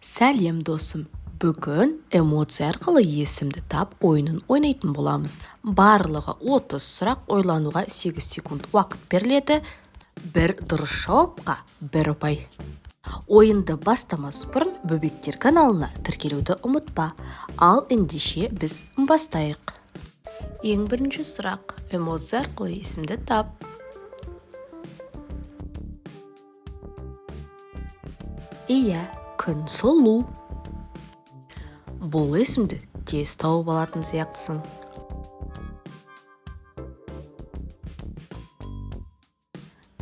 Сәлем, досым! Бүгін эмоция арқылы есімді тап ойынын ойнайтын боламыз. Барлығы 30 сұрақ, ойлануға 8 секунд уақыт беріледі. Бір дұрыс жауапқа бір ұпай. Ойынды бастамас бұрын Бөбектер каналына тіркелуді ұмытпа. Ал ендеше біз бастайық. Ең бірінші сұрақ. Эмоция арқылы есімді тап. Иә, Күнсұлу. Бұл есімді тез тауып алатын сияқтысың.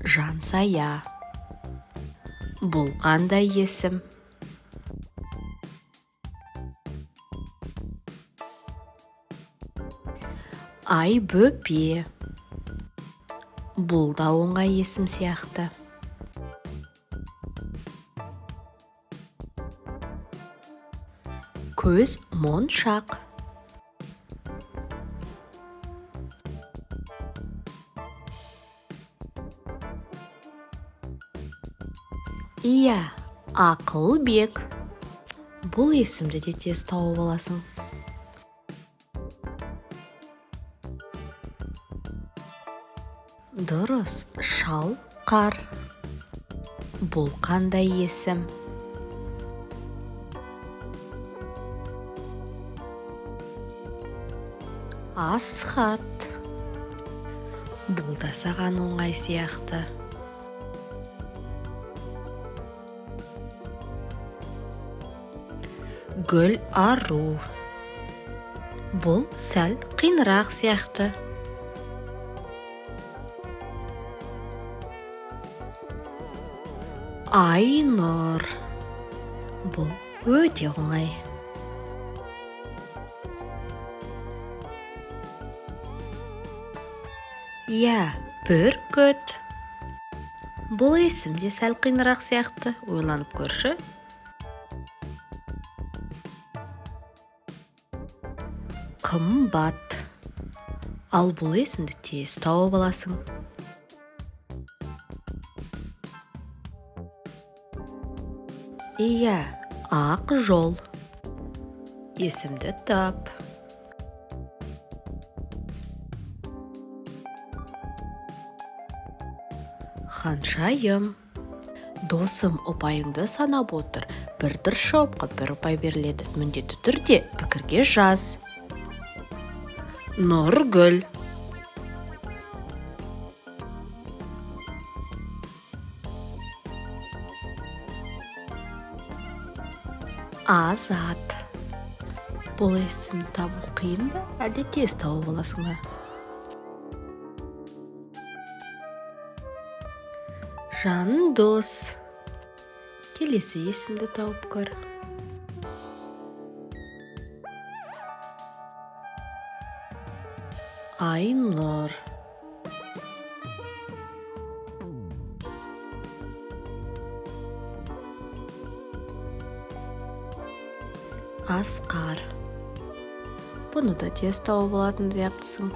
Жансая. Бұл қандай есім? Айбөпе. Бұл да оңай есім сияқты. Көз моншақ. Иә, Ақылбек. Бұл есімді де тез тауып аласың. Дұрыс, Шалқар. Бұл қандай есім? Асхат. Бұл да саған оңай сияқты. Гүл ару. Бұл сәл қиынырақ сияқты. Айнұр. Бұл өте оңай. Иә, Бүркіт. Бұл есім де сәл қиынырақ сияқты. Ойланып көрші. Қымбат. Ал бұл есімді тез тауып аласың. Иә, Ақ жол. Есімді тап. Ханшайым. Досым, ұпайыңды санап отыр. Бір дұрыс жауапқа бір ұпай беріледі. Міндетті түрде пікірге жаз. Нұргүл. Азат. Бұл есімді табу қиын ба, әлде тез тауып аласың ба? Жандос. Келесі есімді тауып көр. Айнұр. Асқар. Бұны да тез тауып алатын сияқтысың.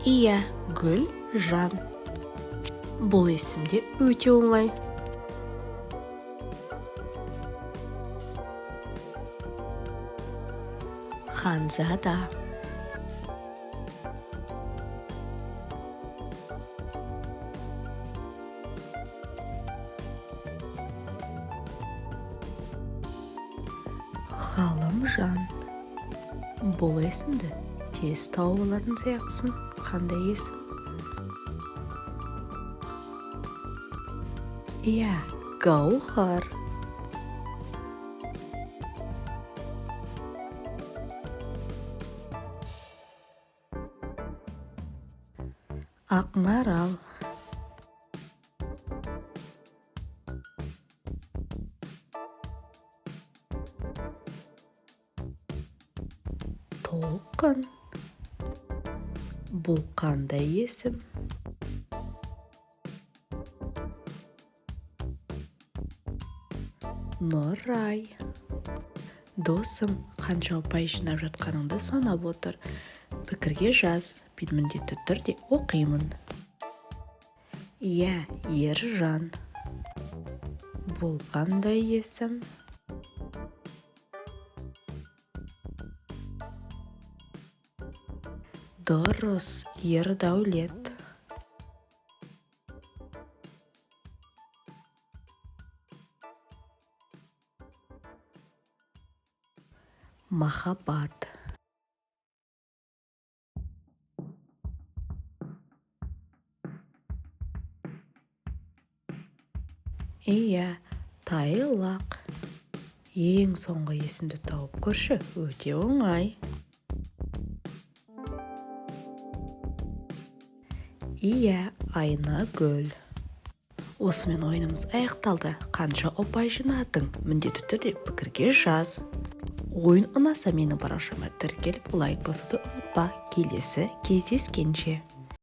Иә, Гүлжан. Бұл есім де өте оңай. Ханзада. Ғалымжан. Бұл есімді тез тауып алатын сияқтысың. Қандай есім? Иә, Гауһар. Ақмарал. Толқын. Бұл қандай есім? Нұрай. Досым, қанша ұпай жинап жатқаныңды санап отыр. Пікірге жаз, мен міндетті түрде оқимын. Иә, Ержан. Бұл қандай есім? Дұрыс, Ердәулет. Махаббат. Иә, Тайлақ. Ең соңғы есімді тауып көрші, өте оңай. Иә, Айнагүл. Осымен ойынымыз аяқталды. Қанша ұпай жинадың? Міндетті түрде пікірге жаз. Ойын ұнаса, менің парақшама тіркеліп, лайк басуды ұмытпа. Келесі кездескенше.